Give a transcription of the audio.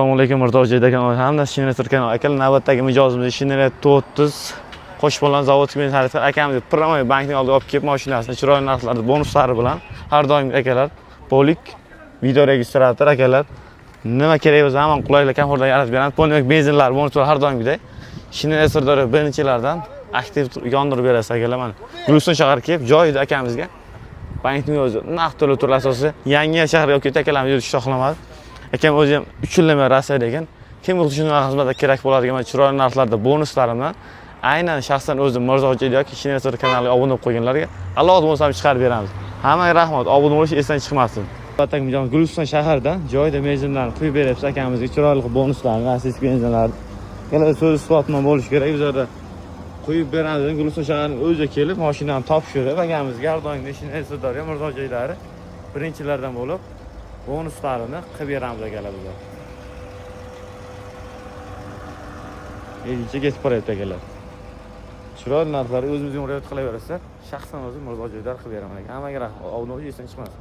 Assalomu alaykum, Mirzo kanali hamda Shinel kanali. Akalar, navbatdagi mijozimiz Shinel 400 Qo'shbo'lan zavodga men tarif akamiz прямой bankning oldiga olib kelib mashinasini chiroyli narxlarda bonuslari bilan har doimgi akalar polik video registrator akalar nima kerak bo'lsa hamma qulaylik komfortlar yaratib beramiz. Полный benzinlar bonuslar har doimgidek. Shinel Sirdaryo birinchilardan aktiv yondirib berasiz akalar mana. Guliston shaharga kelib joyida akamizga bankning o'zi naqd to'lov turli asosida yangi shaharga olib ketdi akalarimiz yurishni xohlamadi. Akam o'zi ham 3 yildan beri Rossiyada ekan. Kim shunaqa xizmatlar kerak bo'ladigan mana chiroyli narxlarda bonuslari bilan aynan shaxsan o'zim Mirzo yoki Shinel kanaliga obuna bo'lib qo'yganlarga alohida bonus ham chiqarib beramiz. Hammaga rahmat, obuna bo'lish esdan chiqmasin. Albatta, Guliston shahridan joyida benzinlarni quyib beryapsiz akamizga chiroyli bonuslarni, rossiyskiy benzinlarni. Yana so'z isbot bilan bo'lishi kerak. Bizlarda quyib beramiz. Guliston shahrining o'ziga kelib mashinani topshirib akamizga har doimgi Shinel Sirdaryo Mirzo birinchilardan bo'lib bonuslarini qilib beramiz akalar bizlar. Elgincha ketib boryapti akalar. Chiroyli narxlarga o'zimizga murojaat qilaverasizlar. Shaxsan o'zim Mirzo Joydar qilib beraman aka. Hammaga rahmat. Obuna bo'lish esdan chiqmasin.